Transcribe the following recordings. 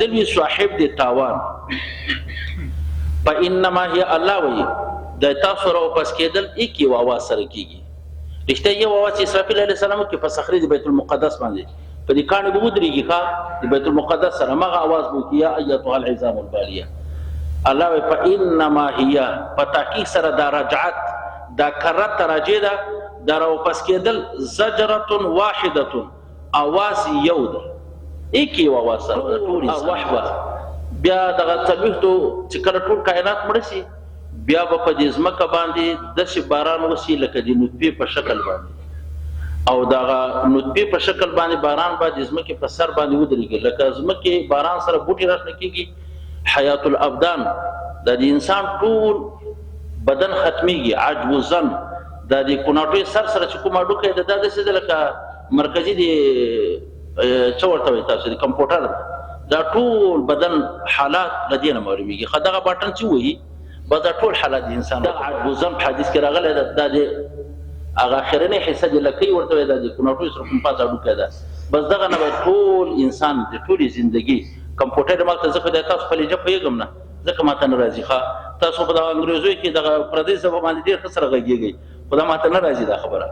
کېدل وي صاحب د تاوان. فانما هي، الله وایي، د تاسو را واپس کېدل ایک یو اواز سره کېږي. رښتیا یو اواز چې اسرافیل علیه السلام کې په صخرې د بیت المقدس باندې په دې کاڼي به ودرېږي، ښه، د بیت المقدس سره مغه اواز به وکړي، یا ایتها العظام البالیه. الله وایي فانما هي، په تحقیق سره دا رجعت، دا کرت راجع ده، دا راوپس کېدل زجرة واحدة، اواز یو ده، ایک یو اواز سره ټول ارواح به بیا دغه څلوېښتو چې کله ټول کائنات مړه سي، بیا به په دې ځمکه باندې داسې باران وسي لکه د نطفې په شکل باندې، او دغه نطفې په شکل باندې باران به د ځمکې په سر باندې ودرېږي، لکه ځمکې باران سره بوټي راشنه کېږي. حیات الابدان، دا د انسان ټول بدن ختمېږي. عجب الظن، دا د کوناټوی سر سره چې کوم هډوکی ده، دا داسې ده لکه مرکزي د څه ورته وایي تاسو، د کمپیوټر ده. دا ټول بدن حالات له دې نه معلومېږي. ښه، دغه بټن چې وهي، بس دا ټول حالات د انسان. دا عجب الظن په حدیث کې راغلی ده، دا د هغه اخرنۍ حصه د لکۍ ورته وایي، دا د کوناټوی سره کوم پاس هډوکی ده، بس دغه نه به ټول انسان د ټولې زندګي کمپیوټر. ما ته زه خو د تاسو په لهجه پوهېږم نه، ځکه ماته نه راځي. ښه، تاسو په دغه انګریزو کې دغه پردۍ ژبه باندې ډېر ښه سره غږېږئ، خو دا ماته نه راځي دا خبره.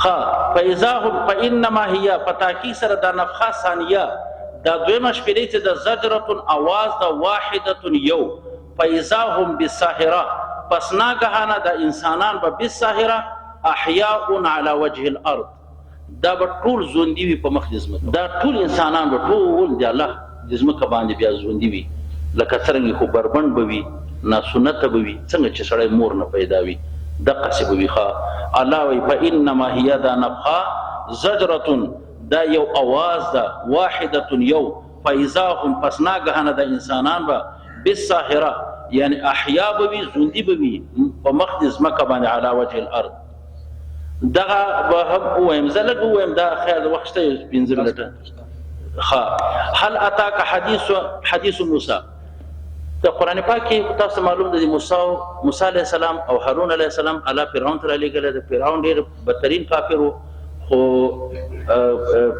ښه، فاذا هم فانما هي، په تحقیق سره دا نفخه ثانیه، دا دویمه شپېلۍ چې د زجرة اواز ده، واحدة یو، فاذا هم بالساهره، پس ناګهانه دا انسانان به بالساهره احیاء علی وجه الارض، دا به ټول ژوندي وي په مخ د ځمکه. دا ټول انسانان به ټول د الله د ځمکه باندې بیا ژوندي وي، لکه څرنګه خو بربنډ به وي، ناسنته به وي، څنګه چې سړی مور نه پیدا وي دقسې به وي. ښه، الله وایي فانما هي، دا نفخه زجرة، دا یو اواز ده، واحدة یو، فاذا هم، پس ناګهانه دا انسانان به بالساهره، یعنی احیا به وي، ژوندي به وي په مخ د ځمکه باندې، علی وجه الارض. دغه به هم ووایم، زه لږ ووایم، دا خیر وخت شته یو 5 منټه. ښه، هل اتاک حدیث موسی. د قرآن پاک کې تاسو معلوم ده، موسی علیه السلام او هارون علیه السلام الله فرعون ته رالیږلی دی. فرعون ډېر بدترین کافر و، خو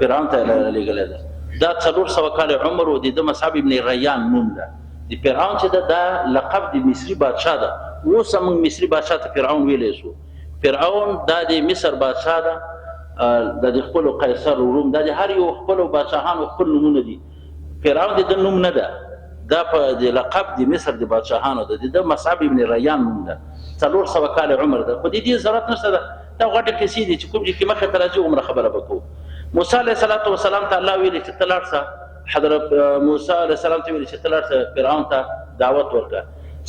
فرعون ته رالیږلی دی. دا 400 کاله عمر و. د ده مصعب ابن ریان نوم ده. د فرعون چې ده، دا لقب د مصري بادشاه ده. اوس هم موږ مصري بادشاه ته فرعون ویلی سو. فرعون دا د مصر بادشاه ده، د د خپلو قیصر روم، دا د هر یو خپلو بادشاهانو خپل نومونه دي. فرعون د ده نوم نه ده، دا په د لقب د مصر د بادشاهانو ده. د ده مصعب ابن ریان نوم ده. 400 کاله عمر ده. خو د دې ضرورت نشته ده، دا غټې قصې دي چې کوم ځای کې مخې ته راځي هومره خبره به کوو. موسی علیه الصلاة والسلام ته الله ویلي چې ته لاړ شه، حضرت موسی علیه السلام ته ویلي چې ته لاړ شه فرعون ته دعوت ورکړه.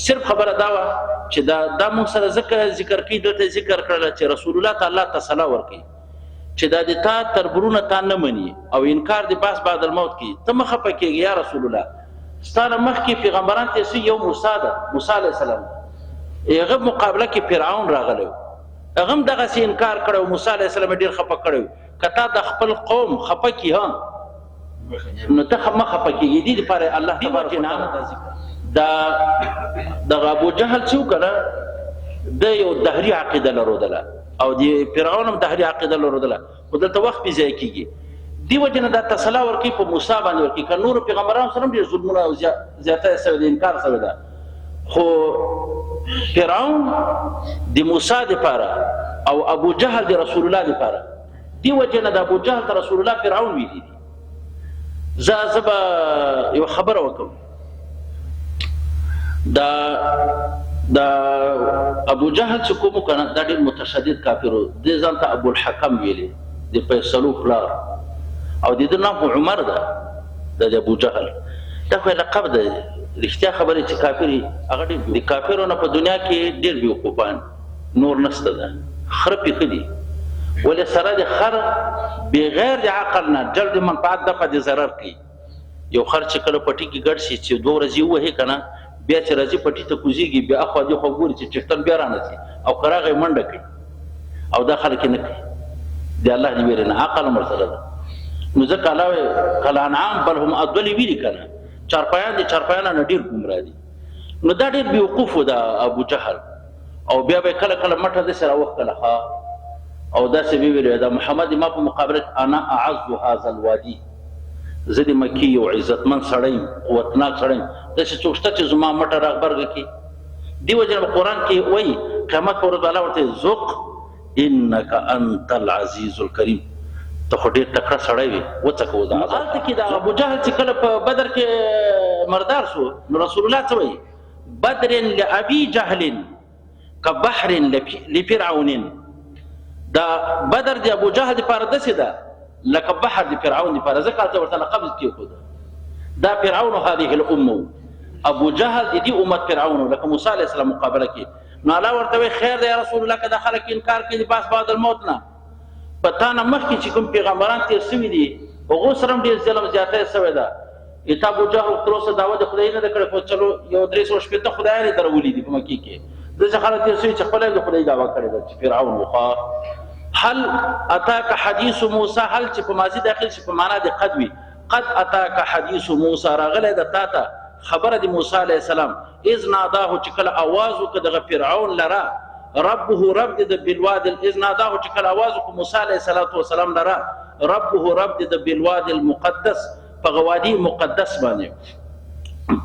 صرف خبره دا وه چې دا موږ سره ځکه ذکر کوي، دلته ذکر کړله چې رسول الله ته الله تسلا ورکوي چې دا د تا تربرونه تا نه مني او انکار د بعث بعد الموت کوي، ته مه خفه کېږې یا رسول الله، ستا نه مخکې پیغمبران تېر شوي، یو موسی ده، موسی علیه السلام هغه مقابله کې فرعون راغلی و، هغه هم دغسې انکار کړی و، موسی علیه السلام یې ډېر خفه کړی و. که تا د خپل قوم خفه کړي، ها، نو ته مه خفه کېږې. دې دپاره الله تبارک وتعالی دا دغه ابو جهل چې وکړه، ده یو دهري عقیده لرودله او د فرعون هم دهري عقیده لرودله، خو دلته وخت بې ځایه کېږي. دې وجې نه دا تسلا ورکوي، په موسی باندې ورکوي، که نورو پیغمبرانو سره هم ډېر ظلمونه او زیاتی سوی ده، انکار سوی ده، خو فرعون د موسی دپاره او ابو جهل د رسول الله دپاره. دې وجې نه د ابو جهل ته رسول الله فرعون ویلي دي. زه به یوه خبره وکړم. دا د ابو جهل چې کوم کنه، دا ډېر متشدد کافر و. دې ځان ته ابو الحکم ویلي، د فیصلو پلار، او د ده نوم خو عمر ده. د ابو جهل دا خو یې لقب ده. رښتیا خبرې چې کافر هغه ډېر د کافرو نه په دنیا کې ډېر بیوقوفان نور نشته ده. خره پې ښه دي، ولې سره د خر بغیر د عقل نه جلد منفعت دفع د ضرر کوي. یو خر چې کله پټي کې ګډ شي، چې دوه ورځې ووهي که نه، بیا چې راځي پټي ته کوزېږي، بیا اخوا دېخوا ګوري چې چښتن بیا رانه شي، او که راغی منډه کوي. او دا خلک یې نه کوي، د الله د ویرې نه، عقل هم ورسره ده. نو ځکه الله وایي کالانعام بل هم اضل ویلي که نه، چارپایان د چارپایانو نه ډېر ګمراه دي. نو دا ډېر بېوقوف و دا ابو جهل، او بیا به یې کله کله مټه داسې راوښکله، ښه، او داسې به یې ویل، دا محمد ما په مقابله کې انا اعز هذا الوادي، زه د مکې یو عزتمن سړی یم، قوتناک سړی یم، داسې څوک شته چې زما مټه راغبرګه کړي؟ دې وجې نه به قرآن کې وایي قیامت په ورځ به الله ورته ذق انک انت العزیز الکریم، ته خو ډېر تکړه سړی وې، وڅکه اوس د عذاب. هلته کې د ابو جهل چې کله په بدر کې مردار شو نو رسول الله څه وایي؟ بدر لابي جهل کبحر لفرعون. دا بدر د ابو جهل دپاره داسې ده لکه بحر د فرعون دپاره، ځکه هلته ورته لقب کېښود، دا فرعون هذه الامه، ابو جهل د دې امت فرعون، لکه موسی علیه السلام مقابله کې. نو الله ورته وایي خیر دی یا رسول الله، که دا خلک انکار کوي د باس بعد الموت نه، په تا نه مخکې چې کوم پیغمبران تېر سوي دي هغو سره هم ډېر ظلم زیاتی سوی ده. ایتا ابو جهل تر اوسه دعوه د خدای نه ده کړې، خو چلو یو 360 خدایان یې درولي دي په مکې کې. داسې خلک تېر سوي چې خپله یې د خدای دعوه کړې ده چې فرعون و. هل اتاک حدیث موسی، هل چې په ماضي داخل شي په معنا د قد وي، قد اتاک حدیث موسی، راغلی ده تا ته خبره د موسی علیه السلام، اذ ناداه چې کله اواز وکړ دغه فرعون لره ربه رب د بالواد، اذ ناداه چې کله اواز وکړ موسی علیه السلام لره ربه رب د بالواد المقدس، په غوادي مقدس باندې.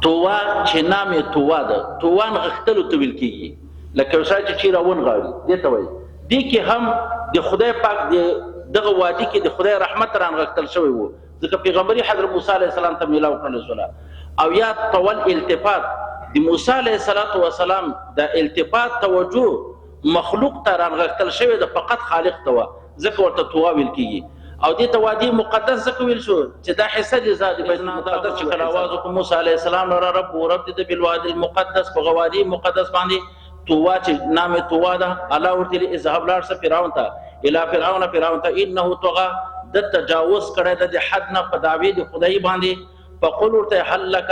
توا چې نام یې توا ده، توا نغښتلو ته ویل کېږي، لکه یو سړی چې چیرې ونغاړي دې ته وایي. دې کې هم د خدای پاک د دغه وادي کې د خدای رحمت رانغښتل شوی و، ځکه پیغمبري حضرت موسی علیه السلام ته میلاو کړل شوله. او یا طول التفات، د موسی علیه السلام د التفات توجه مخلوق ته رانغښتل شوی ده، فقط خالق ته وه، ځکه ورته توا ویل کېږي. او دې ته وادي مقدس ځکه ویل شو چې دا حصه د ذات بیت المقدس چې کله اواز وکړو موسی علیه السلام لره رب و رب دې د بالوادي المقدس، په غوادي مقدس باندې توا چې نام یې توا ده، الله ورته ویلي اذهب لاړ شه فرعون ته، الی فرعون فرعون ته، انه طغی، ده تجاوز کړی ده د حد نه په دعوې د خدای باندې. فقل ورته هل لک،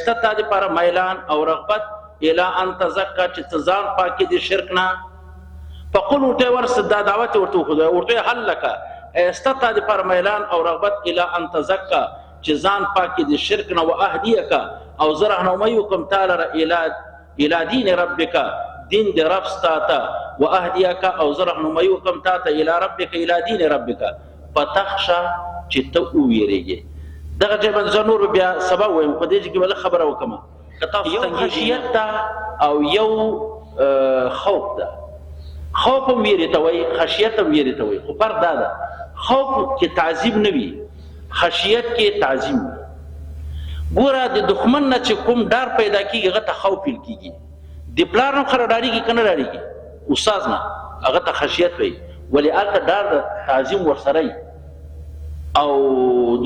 شته تا دپاره میلان او رغبت الی ان تزکا، چې ته ځان پاک کړې د شرک نه. فقل ورته ورسه، دا دعوت یې ورته وښوده، ورته هل لک، شته تا دپاره میلان او رغبت الی ان تزکا، چې ځان پاک کړې د شرک نه، واهدیک، او زه رهنمایي وکړم تا لره الی دین ربک، دین د رب ستا ته، واهدیک، او زه رهنمایي وکړم تا ته الی ربک، الی دین ربک، فتخشا، چې ته وویرېږې. دغه ځای باندې زه نور بیا سبا ووایم، خو دې ځای کې به لږ خبره وکړم. که تاسو یو خشیت ده او یو خوف ده، خوف هم ویرې ته وایي، خشیت هم ویرې ته وایي، خو فرق دا ده خوف کې تعظیم نه وي، خشیت کې تعظیم وي. ګوره د دښمن نه چې کوم ډار پیدا کېږي هغه ته خوف ویل کېږي. د پلار نه خلک ډارېږي که نه ډارېږي؟ استاد نه، هغه ته خشیت وایي، ولې هلته ډار د تعظیم ورسره وي. او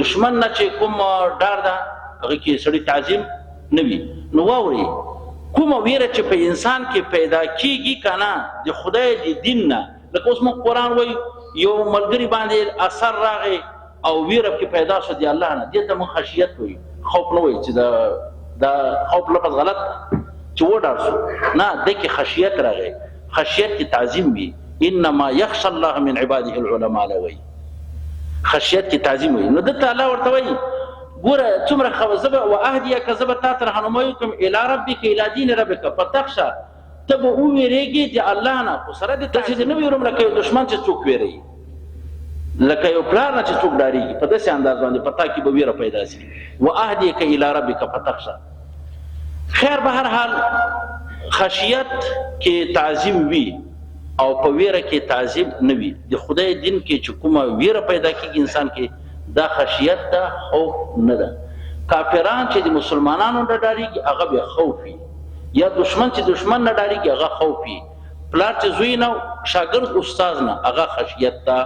دښمن نه چې کوم ډار ده هغه کې سړي تعظیم نه وي. نو واورئ، کومه ویره چې په انسان کې پیدا کېږي که نه د خدای د دین نه، لکه اوس موږ قرآن وایو یو ملګري باندې اثر راغی او ویره پکې پیدا شوه د الله نه، دې ته موږ خشیت وایو، خوف نه وایو چې دا خوف لفظ غلط ده چې وډار شو، نه، دې کې خشیت راغی، خشیت کې تعظیم وي. انما یخشى الله من عباده العلماء له وایي، خشیت کې تعظیم وي. نو دلته الله ورته وایي ګوره څومره ښه، زه به واهدیک، زه به تا ته رهنمایي وکړم الی ربک، الی دین ربک، فتخشى، ته به وویرېږې د الله نه، خو سره د داسې دې نه ویروم لکه یو دښمن چې څوک ویروي، لکه یو پلار نه چې څوک ډارېږي، په داسې انداز باندې په تا کې به ویره پیدا شي. واهدیک الی ربک فتخشى. خیر، به هر حال خشیت کې تعظیم وي او په ویره کې تعظیم نه وي. د خدای دین کې چې کومه ویره پیدا کېږي انسان کې، دا خشیت ده، خوف نه ده. کافران چې د مسلمانانو نه ډارېږي هغه بیا خوف وي، یا دښمن چې دښمن نه ډارېږي هغه خوف وي، پلار چې زوی نه، شاګرد استاد نه، هغه خشیت ده.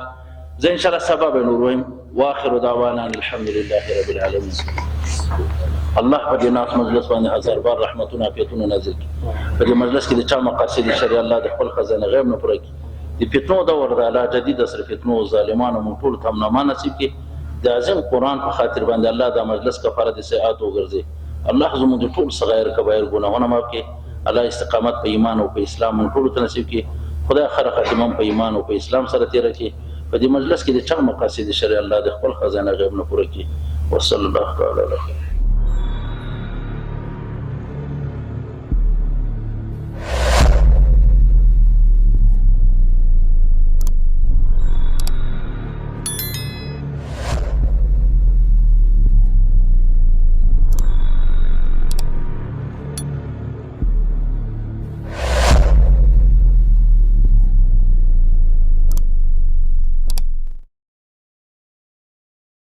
زه ان شاء الله سبا به نور وایم. واخر دعوانا ان الحمد لله رب العالمین. الله په دې ناست مجلس باندې هزار بار رحمتونه عافیتونه نازل کړي. په دې مجلس کې د چا مقاصد شریعه الله د خپل خزانه غیب نه پوره کړي. د فتنو دور د الله جدید عصر فتنو ظالمانو مونږ ټولو ته امن امان نصیب کړي. د عظیم قرآن په خاطر باندې الله دا مجلس کفاره د سیئات وګرځي. الله زموږ د ټول صغایر کبایر ګناهونه معاف کړي. الله استقامت په ایمان او په اسلام مونږ ټولو ته نصیب کړي. خدای خره خاتمه په ایمان او په اسلام سره تیره کړي. په دې مجلس کې د چا مقاصد شریعه الله د خپل خزانه غیب نه پوره کړي. وصلی الله تعالی علیه.